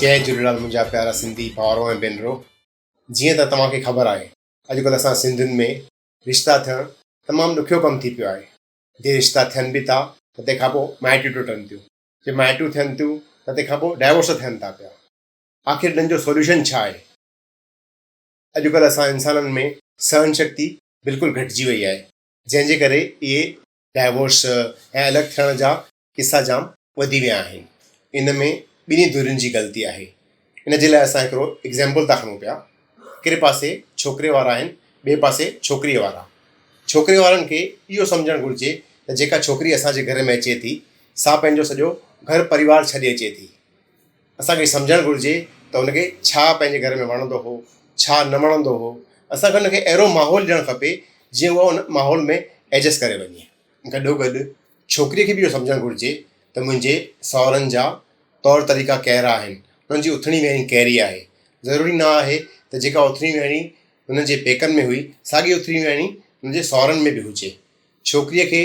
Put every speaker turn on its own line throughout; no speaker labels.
جئي جهوليلال منهنجا پيارا سنڌي ڀائرو ۽ ڀينرو جيئن ته توهان کي خبر آهي اڄڪلهه اسان سنڌين ۾ رشتا ٿيڻ تمام ڏکيو ڪم ٿي پيو آهي جي رشتا ٿين به ٿا ته تنهن کان پوء مائٽيون ٽٽن ٿيون جي مائٽيون ٿين ٿيون ته تنهن کان پوء ڊائيورس ٿين ٿا پيا آخر انهن جو سوليوشن ڇا آهي اڄڪلهه اسان انسانن ۾ سهن شڪتي بلڪل گهٽجي وئي آهي جنهن جي ڪري اهي ڊائيورس ۽ الڳ ٿيڻ جا قصا جام وڌي ويا آهن. ان ۾ ٻنهي ڌرين جي غلطي آهي. ان جي لاء اسان هڪڙو ايگزيمپل ٿا کڻون پيا. هڪڙي پاسي ڇوڪري وارا آهن ٻئي پاسي ڇوڪريء وارا. ڇوڪري وارن کي اهو سمجهڻ گهرجي ته جيڪا ڇوڪري اسان جي گهر ۾ اچي ٿي سا پنهنجو سڄو گهر پريوار ڇڏي اچي ٿي. اسان کي سمجهڻ گهرجي ته هن کي ڇا پنهنجي گهر ۾ وڻندو هو، ڇا نه وڻندو هو. اسان کي هن کي اهڙو ماحول ڏيڻ کپي جيئن هوء ان ماحول ۾ ايڊجسٽ ڪري وڃي. گڏوگڏ ڇوڪريء کي به اهو سمجهڻ گهرجي ته منهنجي ساهرن جا طور طريقا ڪهڙا آهن، انهن جي اٿڻي ويهڻي ڪهڙي آهي. ضروري نه آهي ته جيڪا اٿڻي ويهڻي هن جي پيڪن ۾ هئي، ساڳي اٿڻي ويهڻي هن جي ساهرن ۾ به هجي. ڇوڪريء کي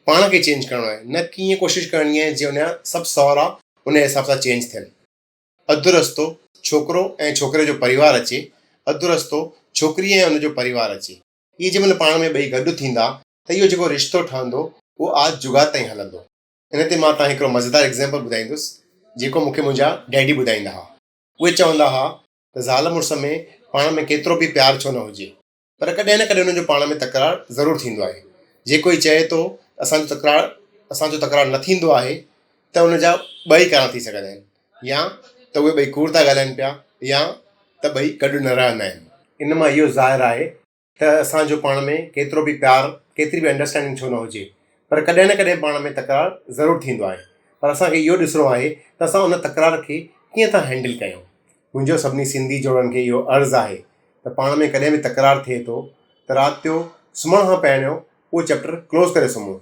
پاڻ کي چينج ڪرڻو آهي، نه ڪي ائين ڪوشش ڪرڻي آهي جيئن ان جا سڀ ساهرا ان حساب سان چينج ٿين. اڌ رستو ڇوڪرو ۽ ڇوڪري جو پريوار اچي، اڌ رستو ڇوڪري ۽ ان جو پريوار اچي. اهي جنهن مهل پاڻ ۾ ٻئي گڏ ٿيندا ته اهو جيڪو رشتو ٺهندو اهو آج جڳاد تائين هلندو. ان تي مان توهان کي هڪڙو مزيدار ايگزيمپل ٻڌائيندس جيڪو مون کي منهنجا ڊيڊي ٻڌائيندا ها. اهي چوندا ها ته زال مڙس ۾ پاڻ ۾ ڪيترو به پيار ڇو نه هجي پر ڪڏهن نه ڪڏهن انهن جو پاڻ ۾ تڪرار ضرور ٿيندو آهي. جي ڪوئي چئي ٿو ته اسان جو تڪرار اسان جو تڪرار نه ٿيندو آهي ته ان جا ٻه ئي ڪارڻ ٿي سگهندا آهن يا ته اهي ٻئي ڪوڙ ٿا ڳالهائن پيا يا ته ٻئي گڏ نه رهندا آهن. ان مان اهو ظاهر آهي ته اسان جو پاڻ ۾ ڪيترو به پيار ڪيتري به انڊرسٽينڊنگ ڇو نه هجي پر ڪڏهن نه ڪڏهن پاڻ ۾ تڪرار ضرور ٿيندو آهي پر اسان کي اهو ڏسڻو آهي ته اسان ان تڪرار کي ڪيئن ٿا هينڊل ڪيون. منهنجو سڀني سنڌي جوڙن کي اهو عرض آهي ته پاڻ ۾ ڪڏهن به تڪرار ٿئي ٿو ته رات جو سمهڻ کان پهريون اهو چيپٽر ڪلوز ڪري سمهو.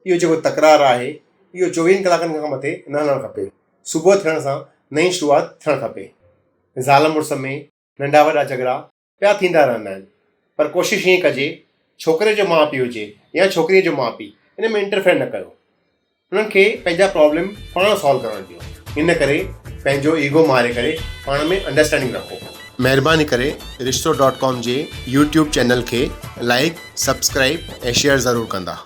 اهو جيڪو تڪرار آهي اهو چوويهن ڪلاڪن کان مٿي نه هلڻ کپي. صبح ٿيڻ سان نئين شروعات ٿيڻ کپي. زال مڙس ۾ ننڍا وڏا جهڳڙا پيا ٿيندا رهندا آهن پر ڪوشش ائين ڪجي ڇوڪري جو ماء پيء هجي يا ڇوڪريء جو ماء پيء ان ۾ انٽرفيئر نه ڪيو انهن کي پنهنجا پرابلم پاڻ سالو ڪرڻ ڏيو ان ڪري پنهنجو ايگو ماري ڪري پاڻ ۾ انڊرسٽينڊنگ رکو. مهرباني ڪري رشتو ڊاٽ ڪام جي يوٽيوب چينل کي لائيڪ، سبسڪرائيب ۽ شيئر ضرور ڪندا.